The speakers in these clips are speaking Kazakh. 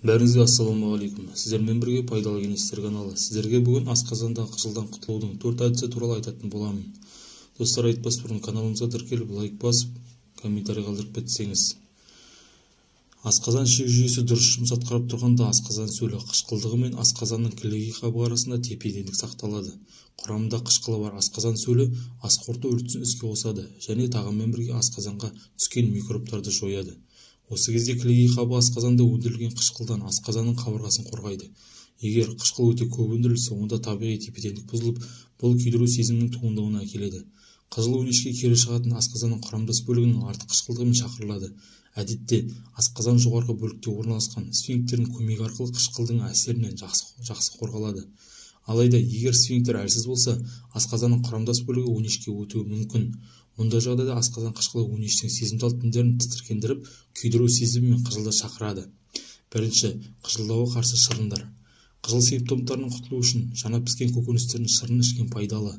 Бәріңізге ассалаумағалейкум. Сіздермен бірге пайдалы кеңестер каналы. Сіздерге бүгін асқазандағы қыжылдан құтылудың 4 әдісі туралы айтатын боламын. Достар, айтпас бұрын каналымызға тіркеліп, лайк басып, комментарий қалдырып кетсеңіз. Асқазан ішек жүйесі дұрыс жұмыс атқарып тұрғанда асқазан сөлі қышқылдығы мен асқазанның кілегей қабығы арасында тепе-теңдік сақталады. Құрамында қышқылы бар асқазан сөлі ас қорыту үрдісін іске қосады және тағаммен бірге асқазанға түскен микробтарды жояды. Осы кезде кілегей қабығы асқазанда өндірілген қышқылдан асқазанның қабырғасын қорғайды. Егер қышқыл өте көп өндірілсе, онда табиғи тепе-теңдік бұзылып, бұл күйдіру сезімінің туындауына әкеледі. Қызыл өңешке кері шығатын асқазанның құрамдас бөлігінің артық қышқылдығымен шақырылады. Әдетте асқазан жоғарғы бөлікте орналасқан сфинктердің көмегі арқылы қышқылдың әсерінен жақсы қорғалады. Алайда, егер сфинктер әлсіз болса, асқазанның құрамдас бөлігі өңешке өтуі мүмкін. Мұндай жағдайда асқазан қышқылы өңештің сезімтал тіндерін тітіркендіріп, күйдіру сезімі мен қыжылды шақырады. Бірінші, қыжылдауға қарсы шырындар. Қыжыл симптомдарынан құтылу үшін жаңа піскен көкөністердің шырынын ішкен пайдалы.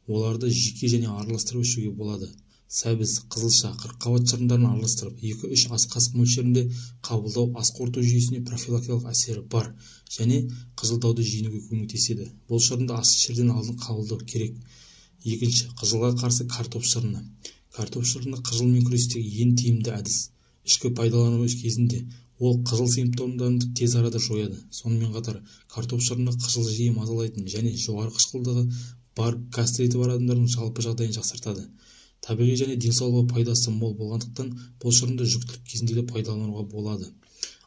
Оларды жеке және араластырып ішуге болады. Сәбіз, қызылша, қырыққабат шырындарын араластырып, 2-3 ас қасық мөлшерінде қабылдау ас қорыту жүйесіне профилактикалық әсері бар және қыжылдауды жеңуге көмектеседі. Бұл шырынды ас ішерден алдын қабылдау керек. Екінші, қыжылға қарсы картоп шырыны. Картоп шырыны қыжылмен күрестегі ең тиімді әдіс. Ішкі пайдалану кезінде ол қыжыл симптомдарын тез арада жояды. Сонымен қатар, картоп шырыны қыжыл жиі мазалайтын және жоғары қышқылдығы бар гастриті бар адамдардың жалпы жағдайын жақсартады. Табиғи және денсаулыққа пайдасы мол болғандықтан бұл шырынды жүктілік кезінде де пайдалануға болады.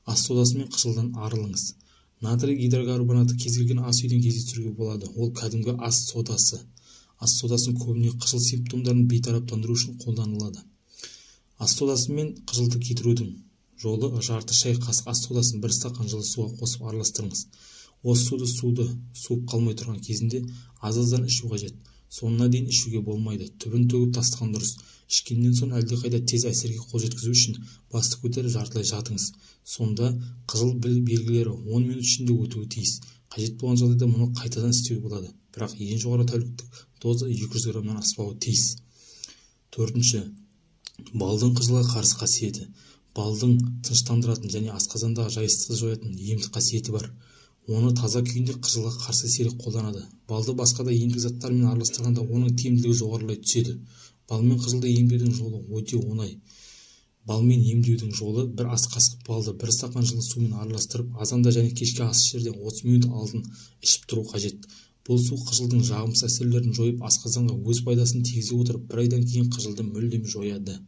Ас содасы мен қыжылдан арылыңыз. Натрий гидрокарбонаты кез келген ас үйден кездестіруге болады. Ол кәдімгі ас содасы. Ас содасын көбіне қыжыл симптомдарын бейтараптандыру үшін қолданылады. Ас содасы мен қыжылды кетірудің жолы: жарты шай қасық ас содасын бір стақан жылы суға қосып араластырыңыз. Осы суды суып қалмай тұрған кезінде аз-аздан ішу қажет. Соңына дейін ішуге болмайды. Түбін төгіп тастаған дұрыс. Ішкеннен соң әлдеқайда тез әсерге қол жеткізу үшін басты көтеріп жартылай жатыңыз. Сонда қызыл белгілері 10 минут ішінде өтуі тиіс. Қажет болған жағдайда мұны қайтадан істеуге болады. Бірақ ең жоғары тәуліктік доза 200 граммнан аспауы тиіс. Төртінші, балдың қызылға қарсы қасиеті. Балдың тыныштандыратын және асқазандағы жайсыздықты жоятын емдік қасиеті бар. Оны таза күйінде қызылға қарсы сирек қолданады. Балды басқа да емдік заттармен араластырғанда оның тиімділігі жоғарылай түседі. Балмен қызылды емдеудің жолы өте оңай. Балмен емдеудің жолы: бір ас қасық балды бір стақан жылы сумен араластырып, азанда және кешке ас ішерден 30 минут алдын ішіп тұру қажет. Бұл су қыжылдың жағымсыз әсерлерін жойып, асқазанға өз пайдасын тигізе отырып, бір айдан кейін қыжылды мүлдем жояды.